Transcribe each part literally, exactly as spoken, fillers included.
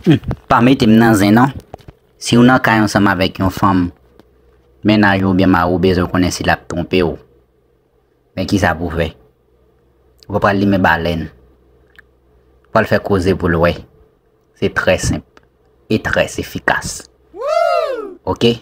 Hmm, pa mete m nan zen non. Si w nan kay ansanm avèk yon fanm, mennaj ou oubyen mari w bezwen konnen si l ap twonpe w. Men kisa pou w fè? Ou pa pral limen balèn. Ou pral fè koze pou l wè. Se trè senp e trè efikas. Oke?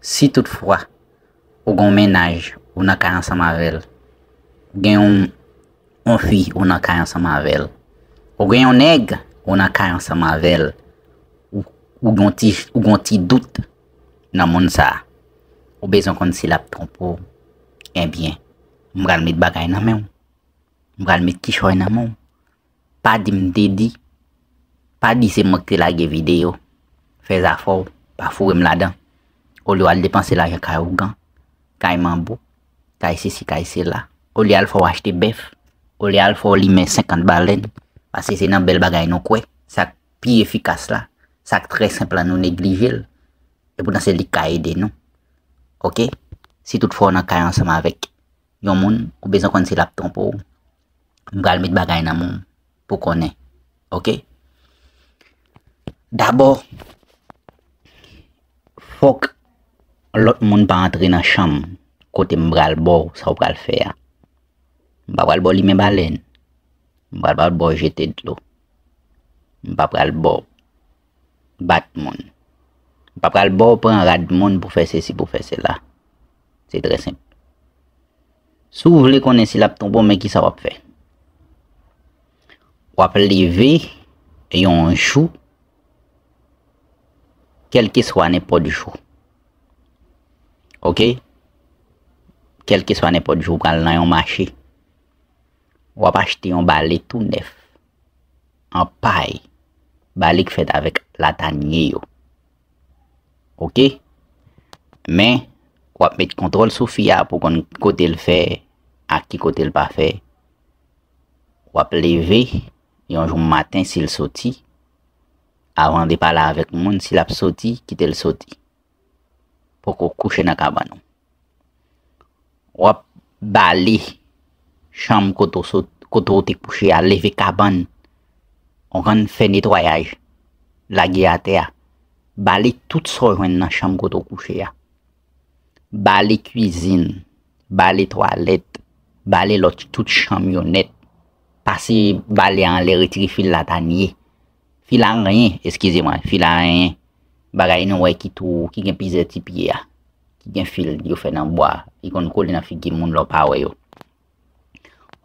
Si toutfwa ou gen yon mennaj, ou nan kay ansanm avè l, ou gen yon, yon fi, ou nan kay ansanm avè l, ou gen yon nèg, ou nan kay ansanm avè l, ou, ou gen yon ti, ou gen yon ti dout nan moun sa a, ou bezwen konn si l ap twonpe w, ebyen, m pral met bagay nan men w. M pral met kichòy nan men w. Pa di m te di. Pa di se mwen ki te lage videyo. Fè zafè w, pa foure m ladan. Olye w al depanse lajan kay ougan, kay manbo, kay sesi, kay sela. Olye al fè w achte bèf. Olye al fè w limen senkant balèn. Paske se nan bèl bagay nou kwè. Sa k pi efikas la, sa k trè senp la, nou neglije l. Epoutan se li k ka ede nou. Oke? Si toutfwa w nan kay ansanm avèk yon moun, ou bezwen konn si l ap twonpe w, m pral met bagay nan men w pou konnen. Oke? Dabò, fòk lòt moun pa antre nan chanm kote m pral ba w sa w pral fè a. M pa pral ba w limen balèn. M pa pral ba w jete dlo. M pa pral ba w bat moun. M pa pral ba w pran rad moun pou fè sesi, pou fè sela. Se trè senp. Si w vle konnen si l ap twonpe w, men kisa w ap fè. W ap leve yon jou, kèlkeswa nenpòt jou. Oke? Kèlkeswa nenpòt jou, w pral nan yon mache. W ap achte yon bale tou nèf, an pay, bale k fèt avèk latanye yo. Oke? Men, w ap met kontwòl sou fi a pou konn kote l fè ak ki kote l pa fè. W ap leve yon jou maten si l soti, avan de pale avèk moun, si l ap soti, kite l soti. Poko kouche nan kabann ou. W ap bale chanm kote w sot, kote w te kouche a, leve kabann. Ou konn fè netwayaj, lage atè a. Bale tout sa w jwenn nan chanm kote w kouche a. Bale kwizin, bale twalèt, bale lòt tout chanm yo nèt. Pase bale a anlè, retire fil latanye. Fil arenyen, eskize mwen, fil arenyen. Bagay nou wè ki tou, ki gen plizyè ti pye a, ki gen fil yo fè nan bwa, li konn kole nan figi moun lè w pa wè yo.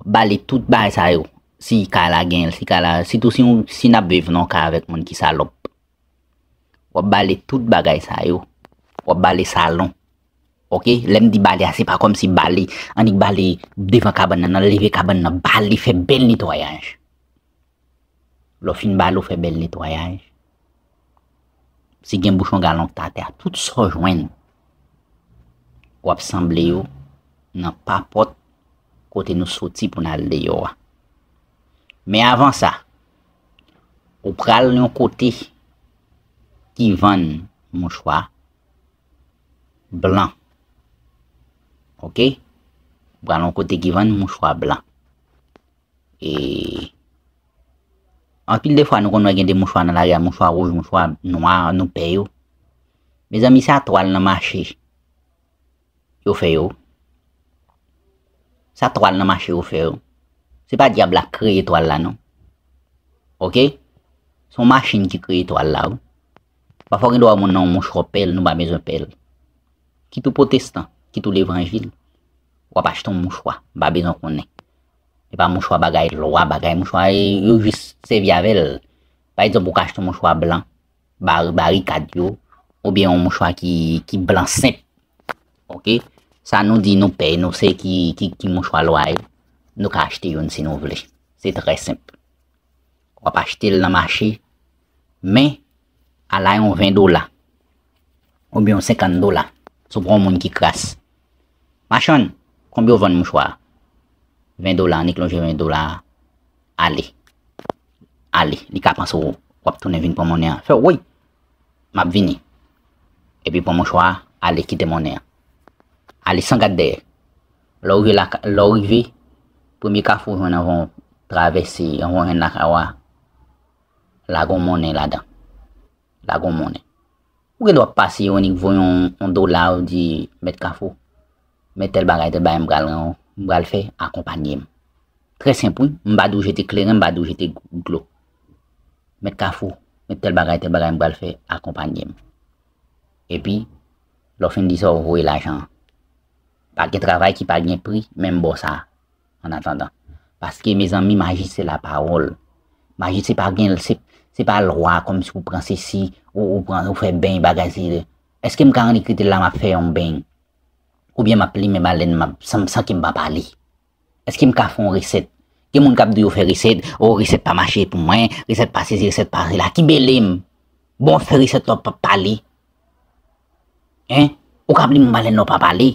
Bale tout bagay sa yo. Si kay la gen, si kay la, sitou si, si n ap viv nan yon kay avèk moun ki salòp, w ap bale tout bagay sa yo. W ap bale salon. Oke? Lè m di bale a, se pa kòmsi bale, annik bale devan kabann nan, nan leve kabann nan, bale, fè bèl netwayaj. Lè w fin bale, w fè bèl netwayaj. Si gen bouchon galon k atè a, tout sa w jwenn, w ap sanble yo nan papòt kote nou soti pou n al deyò a. Men avan sa, ou pral yon kote ki vann mouchwa blan. Oke? Ou pral yon kote ki vann mouchwa blan. E anpil de fwa, nou konn wè gen de mouchwa nan lari a, mouchwa wouj, mouchwa nwa, nou pè yo. Mezanmi, sa twal nan mache yo fè yo. Sa twal nan mache yo fè yo. Se pa dyab la k kreye twal la, non. Oke? Se yon machin ki kreye twal la, wi. Pafwa, w gen dwa wè moun nan yon mouchwa pèl, nou pa bezwen pèl. Kit ou pwotestan, kit ou levanjil, w ap achte yon mouchwa, m pa bezwen konnen. E pa mouchwa bagay lwa, bagay mouchwa, e, yo jis sèvi avè l. Pa egzanp, ou ka achte yon mouchwa blan, bari, barikad yo, oubyen yon mouchwa ki, ki blan senp. Oke? Sa nou di nou pè, nou se ki, ki, ki mouchwa lwa yo, nou ka achte youn si nou vle. Se trè senp. W ap achte l nan mache, men ala yon ven dola, oubyen yon senkant dola, si w pa yon moun ki kras. Machann, konbyen w vann mouchwa a? Ven dola, annik lonje ven dola a. Ale. Ale. Li ka panse w, w ap tounen vin pran monnen an. Fè, woy! M ap vini. Epi pran mouchwa a, ale kite monnen an. Ale san gad dèyè. Lè w rive laka-, lè w rive, premye kafou w jwenn anvan w travèse, anvan w jwenn lakay w a, lage yon monnen ladan. lage yon monnen. Ou gen dwa pase ironik, voye yon, yon dola, ou di, Mèt Kafou, men tèl bagay, tèl bagay, m pral, m pral fè, akonpanye m. Trè senp, wi. M pa di w jete kleren, m pa di w jete dlo. Mèt Kafou, men tèl bagay, tèl bagay, m pral fè, akonpanye m. Epi, lè w fin di sa, ou voye lajan an. Pa gen travay ki pa gen pri, menm bò sa a, annatandan. Paske, mezanmi, maji se lapawòl. Maji se pa gen, se, se pa lwa, kòmsi ou pran sesi, ou, ou pran, ou fè beny, bagay se. Èske m ka annik rete la, m ap fè yon beny? Oubyen m ap limen balèn, m ap, san, san ke m pa pale? Èske m ka fè yon resèt? Gen moun k ap di yo fè resèt, o, resèt pa mache pou mwen, resèt pa sesi, resèt pa sela. Ki bele m? Bon, fè resèt la, w p ap pale. Hein? Ou k ap limen balèn la, w pa pale.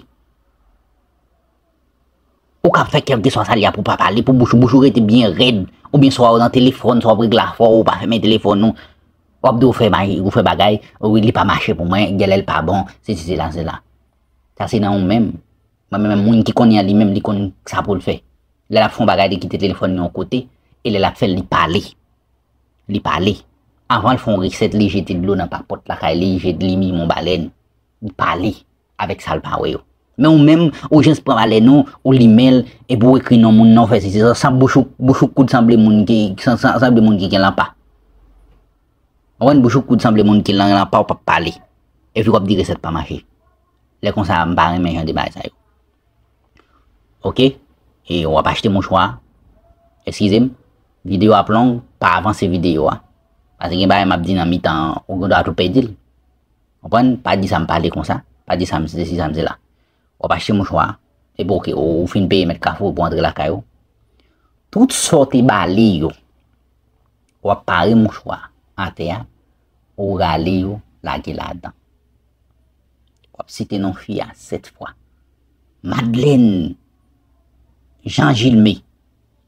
Ou k ap fè kèlkeswa sa l ye a pou w pa pale, pou bouch ou, bouch ou rete byen rèd. Oubyen swa w nan telefòn, swa w regle afè w, ou pa fèmen telefòn ou. W ap di w fè, ou fè bagay, wi, li pa mache pou mwen, genlè l pa bon, sesi, sela, sela. Sa se nan ou menm. Mwen menm, moun ki konnen an li menm, li konn sa pou l fè. Lè l ap fè yon bagay, li kite telefòn li yon kote, e lè l ap fè l, li pale. Li pale. Avan l fè yon resèt, li jete dlo nan papòt lakay li, jete li mimon balèn. Li pale avèk sa l pa wè yo. Men ou menm, ou jis pran balèn ou, ou limen l, epi ou ekri non moun nan, ou fè sesi, sa, sa bouch ou, bouch ou koud sanble moun ki, san, san, sanble moun ki gen lanpa. Ou konprann, bouch ou koud sanble moun ki lan, lanpa, ou p ap pale. Epi w ap di resèt pa mache. Lè konsa, m pa renmen jan de bagay sa yo. Oke? E w ap achte mouchwa. Eskize m. Videyo ap long, pa avanse videyo a. Paske gen bagay m ap di nan mitan an, ou gen dwa tou pèdi l. Konprann? Pa di sa m pale konsa. Pa di sa m sesi, sa m sela. W ap achte mouchwa. Epi oke, ou, ou fin peye Mèt Kafou pou antre lakay ou. Tout sa w te ba li yo, w ap pare mouchwa atè a, ou rale yo, lage ladan. W ap site non fi a sèt fwa. Madlèn Jan Jilme.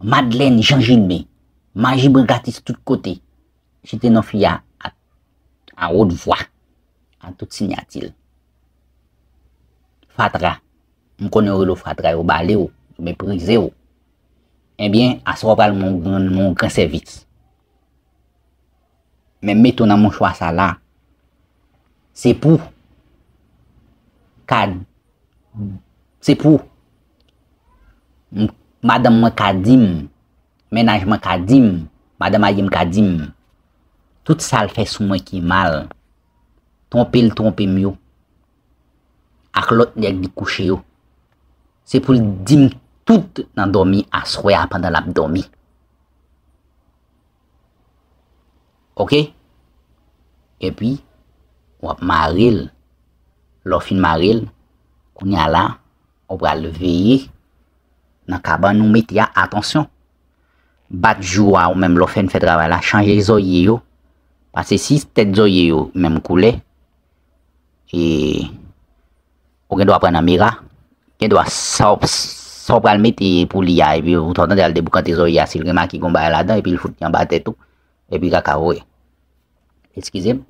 Madlèn Jan Jilme. Maji Brigatis tout kote. Site non fi a a, a wot vwa, a tout siyati l. Fatra. M konnen yo rele w fatra, yo bale w, yo meprize w. Ebyen, aswè w pral men yon gran, men yon gran sèvis. Men mete w nan mouchwa sa la. Se pou ka, se pou m, madanm mwen ka di m, mennaj mwen ka di m, madanm maye m ka di m, tout sa l fè sou mwen ki mal, twonpe l twonpe m yo, ak lòt nèg li kouche yo. Se pou l di m tout nan dòmi aswè a pandan l ap dòmi. Oke? Epi, w ap mare l. Lè w fin mare l, kounye a la, ou pral veye nan kabann ou mete a, atansyon. Bat jou a ou menm lè w fin fè travay la, chanje zòrye yo. Paske si tèt zòrye yo menm koulè, e, ou gen dwa pran nan mera, gen dwa sa w, sa w pral mete pou li a, epi ou ta tande al deboukante zòrye a, si l remake gen yon bagay ladan, epi l fout li anba tèt ou, epi kaka voye. Eskize m.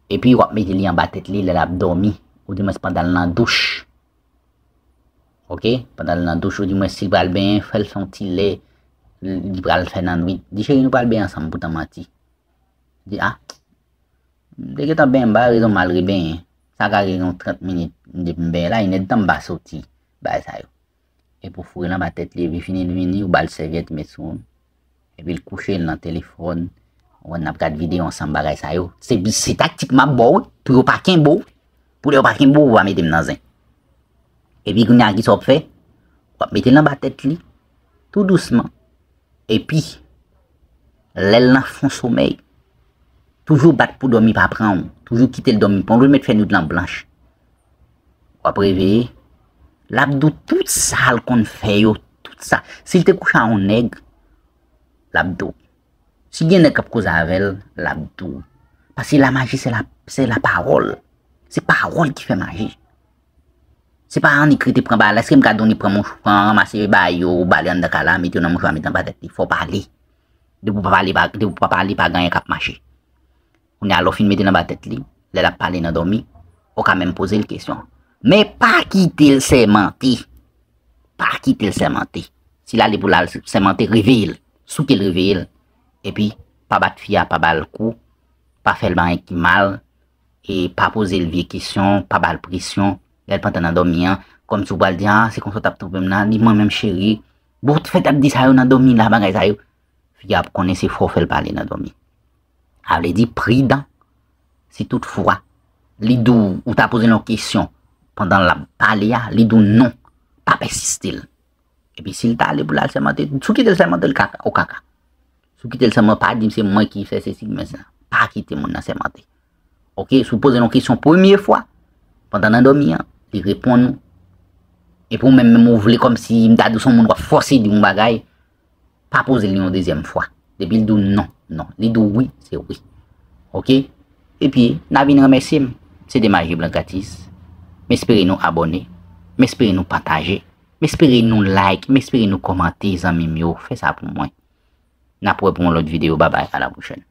Epi w ap mete li anba tèt li lè l ap dòmi, oudimwens pandan l nan douch. Oke? Pandan l nan douch, oudimwens si l pral benyen, fè l fè yon ti lè, li pral fè nan nwit. Di, cheri, nou pral benyen ansanm, poutan manti. Di, a, m te gentan benyen, m pa rezon m al rebenyen. Sa ka gen yon trant minit depi m benyen la, inèdtan m pa soti, bagay sa yo. Epi w foure l anba tèt li, epi fini l vini, ou ba l sèvyèt, met sou, epi l kouche l nan telefòn. Ou konn, n ap gad videyo ansanm, bagay sa yo. Se, se taktik m ap ba w, wi, pou yo pa kenbe w. Pou lè yo pa kenbe w, ou pa mete m nan zen. Epi kounye a, kisa w ap fè? W ap mete l anba tèt li, tou dousman. Epi, lè l nan fon somèy, toujou bat pou dòmi pa pran w. Toujou kite l dòmi. Pa toujou met fè nwit lan blanch. W ap reveye. L ap di w tout sa l konn fè yo. Tout sa. Si l te kouche a yon nèg, l ap di w. Si gen nèg k ap koze avè l, l ap di w. Paske lamaji, se la, se lapawòl. Se pawòl ki fè maji. Se pa annik rete pran bagay la. Èske m ka di w ni pran mouch-, pran ranmase bagay yo, ou bale anndan kay la, mete yo nan mouchwa, mete anba tèt li? Fò w pale. Depi w pa pale, pa, depi w pa pale, pa gen anyen k ap mache. Kounye a, lè w fin mete l anba tèt li, lè l ap pale nan dòmi, ou ka menm poze l kesyon. Men pa kite l sèmante. Pa kite l sèmante. Si l ale pou l al sèmante, reveye l. Souke l, reveye l. Epi, pa bat fi a, pa ba l kou. pa fè l bagay ki mal, e pa poze l vye kesyon, pa ba l presyon, lè l pantan nan dòmi an, kòmsi w pral di, ah, se konsa w t ap twouve m nan, li mwen menm cheri. Bon, fè t ap di sa yo nan dòmi la, bagay sa yo. Fi a ap konnen se fò w fè l pale nan dòmi. A vle di pridan, si tout fwa, li di w, ou ta poze l yon kesyon, pandan l ap pale a, li di w non, pa pèsiste l. Epi si l ta ale pou l al sèmante, si w kite l sèmante, l kaka, ou kaka. Si w kite l sèmante, pa di m se mwen ki fè sesi, men sa. Pa kite moun nan sèmante. Oke, si w poze l yon kesyon premye fwa, pandan nan dòmi an, li reponn ou. Epi ou menm, menm ou vle kòmsi m ta di w se yon moun w ap fòse di yon bagay, pa poze l yon dezyèm fwa. Depi l di w non, non. Li di w wi, se wi. Oke? Epi, n a vin remèsye m. Se te Maji Blan Gratis. M espere nou abòne. M espere nou pataje. M espere nou like. M espere nou kòmante, zanmi m yo. Fè sa pou mwen. N ap wè pou yon lòt videyo. Babay, a la pwochèn.